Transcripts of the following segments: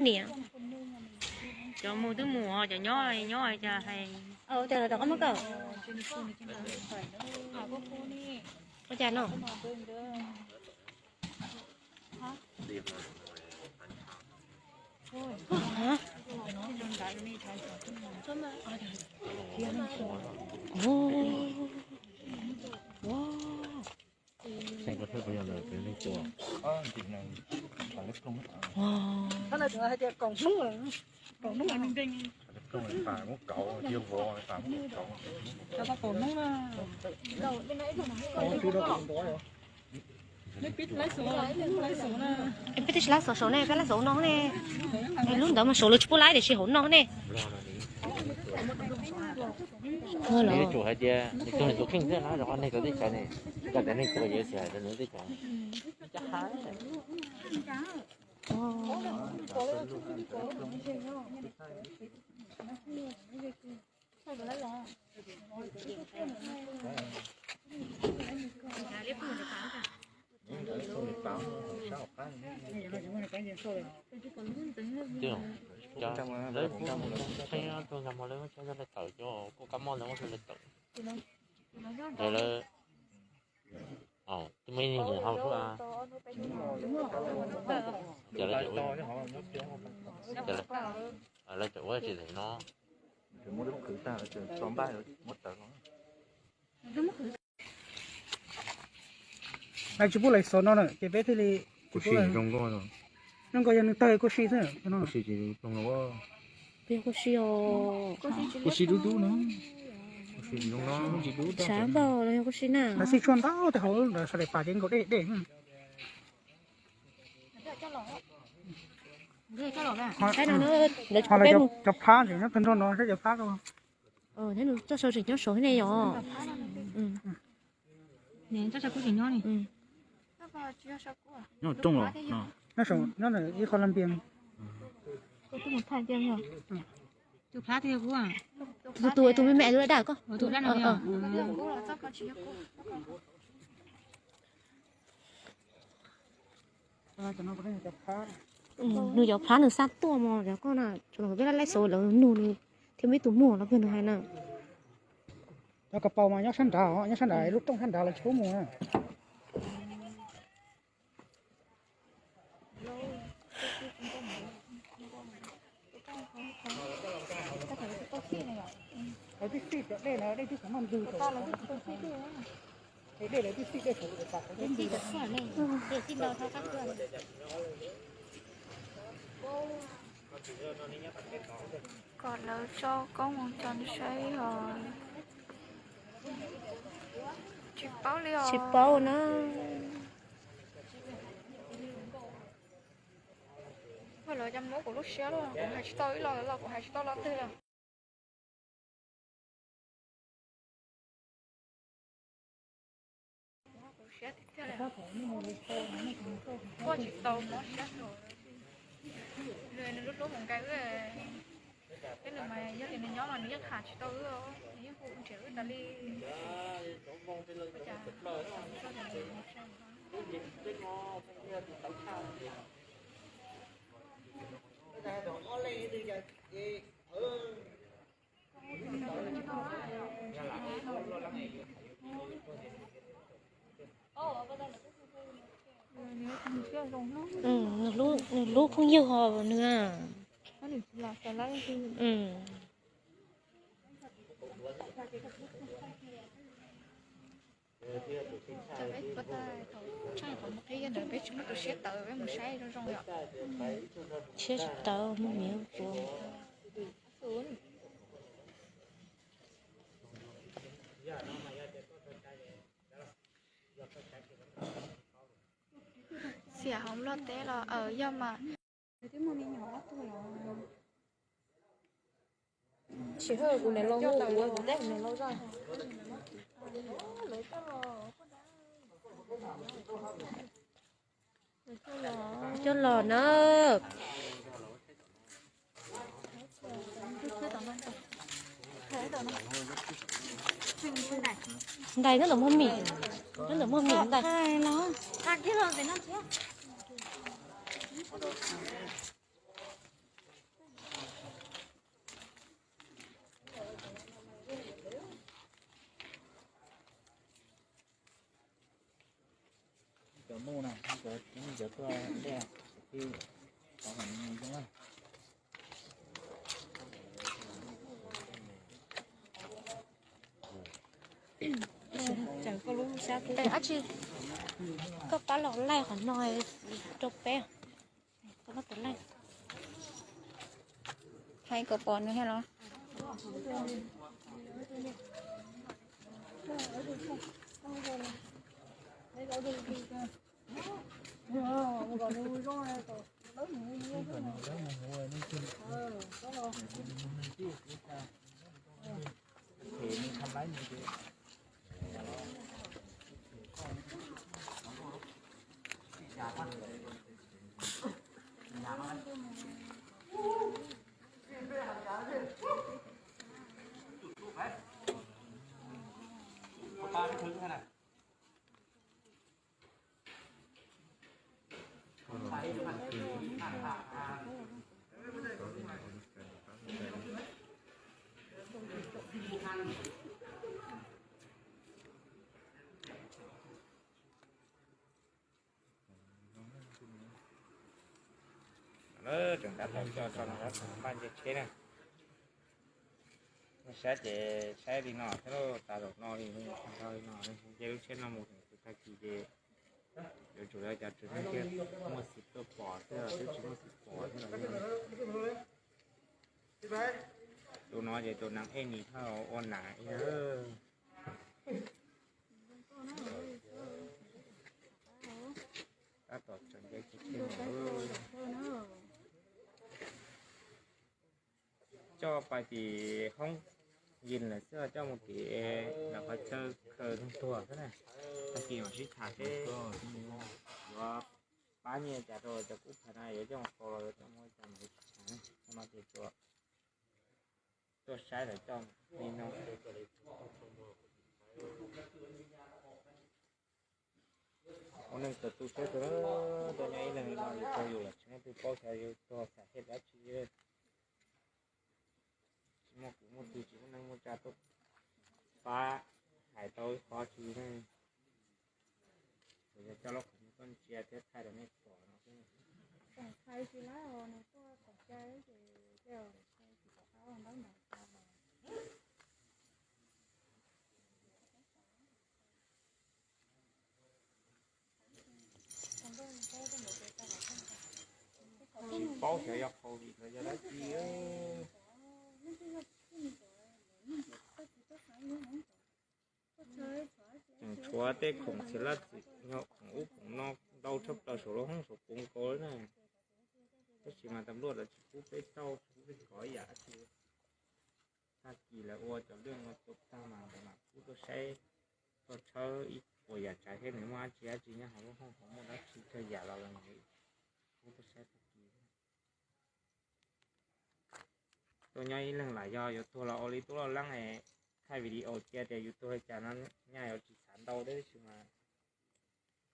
Niam, cov mus twb mus, cov nyob nyob cas hais. Ua cas los rov qab muab koj? Ua cas no? Peb twb tsis laib xov saum ne, peb laib xov no ne. Lub ntawd mas saum lawv tsis pub laib tiam sis hauv no ne. Nws yuav tsum hais tias nws tug nws tus kheej xwb na, rau qhov neeg txawv teb chaws ne, koj tias neeg txawv yus xav hais rau nws teb chaws. Lawv kuj tseeb tug nag hmo lawv muab cov coj lawv tawm cov kuj kab mob lawv muab coj lawv tawm. Lawv, twb muaj ib niag mus hauv xwb. Ces lawv, lawv tseem ua tsis tau no. Lawv tsis pub lawv xov no na ces peb thiaj li, zoo nkauj, zoo nkauj yog nws tawg kuj si xwb. Kuj si os. Kuj si dub dub no. Kuj si zoo no, tsis dub. Tshav npaum los yog kuj si na. Lawv xij tshuaj ntau tej hauv ntawd sawv daws pam ces nkaus dej dej. Lawv cov phab ntawm nyob tag nrho no saib cov phab ko. Nyob toj sau tseem nyob saud ne yom. Nyob rooj los nyob ib qho laj npias. Tus tus me me lub daj koj. Nws cov phab nws xa tuaj mos cov koj na, tsuas peb laib xov lawv nug nws thiab, peb tus muag los peb nws hais na. Cov kaus paus mas nyob sab nrad, nyob sab nrad lub rooj sab nrad lawv tsis pub mus na. Lawv twb xij cov dej no, dej twb tsis muaj ntws. Dej lawv twb xij dej saum tas. Kom lawv tso koob mus tso nws saib os. Tsis paub li os. Tsis paub na. Lawv cov muab kuv lub siab los kuv hais tsis tau ib lo los kuv hais tsis tau lo twg li. Kuv siab tiag tiag li. Quaj tsis tau mob siab. Nws lub hlub mus nqa wb, thiab nws mas yog tias nws nyob mas nws yeej tham tsis tau wb, nws yeej hu nrhiav wb tas li. Nws hlub, nws hlub phooj ywg ho nws. Peb tsis muaj tus siab tawv, peb mus saib zoo zoo yom. Siab tsis tawv, muaj miv ua. Xiam hauv Nplog teb los yog mas. Tsis, kuv niam laus hu kuv, kuv teb kuv niam laus zoj. Coj los na. Ntais nyob ntawm muag mim, nyob ntawm muag mim ntais. Tag kiag los pem no thiab. Mus na, cov cov tuaj dej, cov pom zoo na. Tseem koj lub sab, dab tsi, koj pab los laij qhov no rau peb, koj pab tus laij. Hais kom pom nws thiab los. Lawv tseem tab tom coj tso no, lawv tseem npaj nce tsheb na. Nej saib ces saib li no thiab lauj, tas zaum no li no, nce lub tsheb no mus tag kis ces yuav tsum yog cov tseem neeg thiaj muaj xim tuaj pom xwb, twb tsis muaj xim pom thiab los. Tus no ces tus neeg ej nis thaj ua nam ib yam. Tab tom tseem nce tsheb no. Coj pais tim hoob yim lawm xwb, coj mus tim lawv qhov chaw khaws neeg tuag xwb na. Tag kis mam sib tham seb yuav pab nyiaj cas rau cov kub phav na, yuav coj mus faus los yuav coj mus ua cas mam li sib tham na. Hmo no ces tuaj saib lawv coj li no. Ua neeg txawm tu siab kawg, tuaj nyob ib leeg li no yus tau yus los tsis muaj twg paub xyov yus tuag xam thiaj dab tsi. Tsis muaj kwv muaj tij, tsis muaj neej muaj tsa tuaj pab hais tau ib qho tsi ne. Yog coj lub qhov muag tuaj ntsia thiab thaij rau nej pom no xwb. Tsis lab nws tuaj kom cai ces tej tsis pom qab ua ntaub ntaus xya los. Tsis paub xyov yog covid los yog dab tsi. Tseem tshuav tej khoom txiv laj txim nyob khoom ub khoom no ntau tshaj plaws saum lub hoob saum poov nkaus li na. Tab sis mas tas luaj lawv tsis pub peb tau, tsis pub peb kov ib yam dab tsi. Tag kis lawv ua cov lwj no tua tag mas lawv mam pub tuaj saib, tuaj tshawb ib puas yam tsav thiab nws muaj dab tsi dab tsi nyob hauv lub hoob, ho muaj dab tsi kawg yam los lawv mam li pub tuaj saib tag kis. Tuaj nyob ib leeg lam yog yuav tuag los ua li tub loj leeb es thaij video cia tias yus tuag li cas no nyaj yuav tsis xav ntau thiab tab sis mas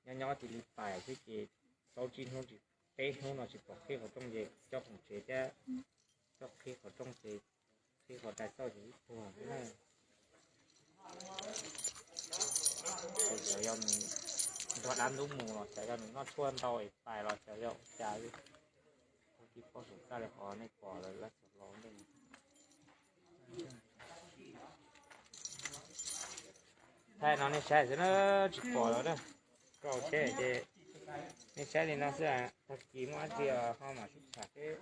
nyob nyob tsis li pais xwb ces plaub tsib hnub tsis, peb hnub no tsis pom qhib qhov rooj ces coj khoom tsev thiab coj qhib qhov rooj ces qhib qhov rais xauj ces ib tuag xwb na. Xyov yog nws nrog dab ntub mus los xyov yog nws noj tshuaj ntau es pais los xyov yog ua cas li. Tsis paub xyov txaj li qhov nej pom lawv lab xyov los ntej. Thaij no nej saib xwb na, tsis pom lawm na. Koj tsheb ces nej saib li no xwb, tag kis muaj dab tsi ho mam sib tham seb.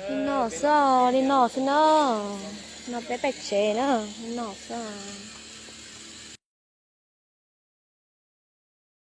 Li no xwb, li no xwb na. No peb pem tsev na, li no xwb.